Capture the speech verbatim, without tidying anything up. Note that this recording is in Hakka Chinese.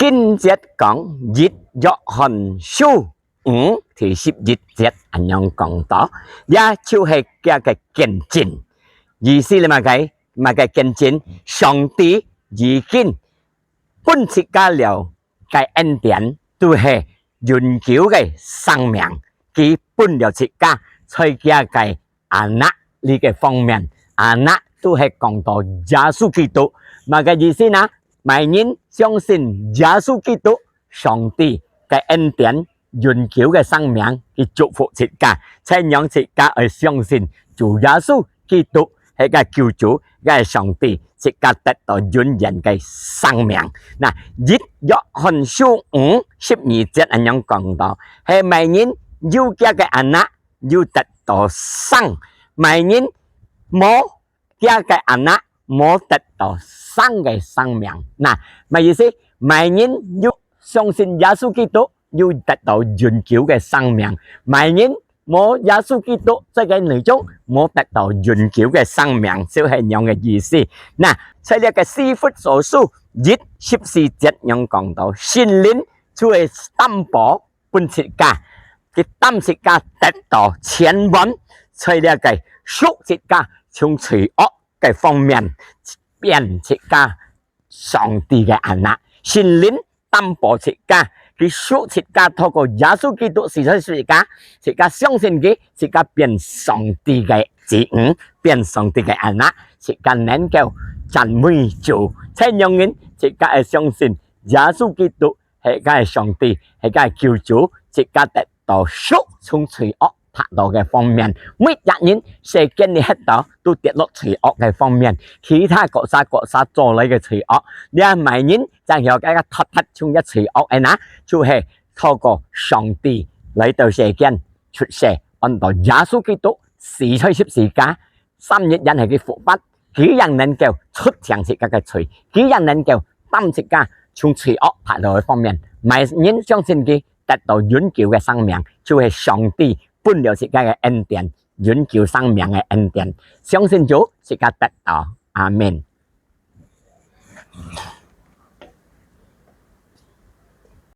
經節講，一約翰書五第十一節恁樣講到，這就係佢个見證。意思係麼个？麼个見證？上帝已經分自家了个恩典，就係永久个生命，佢分了自家，在佢个Anak這个方面，Anak就係講到耶穌基督。麼个意思呢？麼人相信耶穌基督，上帝个恩典、永久个生命，佢祝福自家，才讓自家愛相信主耶穌基督係个救主，个上帝，自家得到永遠个生命。那，一約翰書五十二節恁樣講到，係麼人有佢个Anak， 有得到生，麼人無佢个Anak，無得到生个生命。那，麼意思？麼人有相信耶穌基督，有得到永久个生命。麼人無耶穌基督，在佢內中無得到永久个生命，就係恁樣个意思。那，在這个以弗所書一十四節恁樣講到，聖靈就係擔保 分自家，佢擔自家得到千萬，在這个贖自家從罪惡个方面，變自家上帝个Anak。聖靈擔保自家，佢贖自家，透過耶穌基督死在十字架，自家相信佢，自家變上帝个子女，變上帝个Anak，自家能夠讚美主。在樣人，自家个相信耶穌基督 係个上帝，係个救主，自家得到贖，從罪惡脫離个方面。每一人世間裡歇到都跌落罪惡个方面，其他國家國家做來个罪惡，這麼人正曉个脫脫從這罪惡个呢？就係透過上帝來到世間出世，安到耶穌基督死在十字架， 三日因係佢復活，佢正能夠出淨自家个罪，佢正能夠擔自家從罪惡脫離个方面。麼人相信佢得到永久个生命，就係上帝分了自家个恩典，永久生命个恩典。相信主，自家得到。阿門。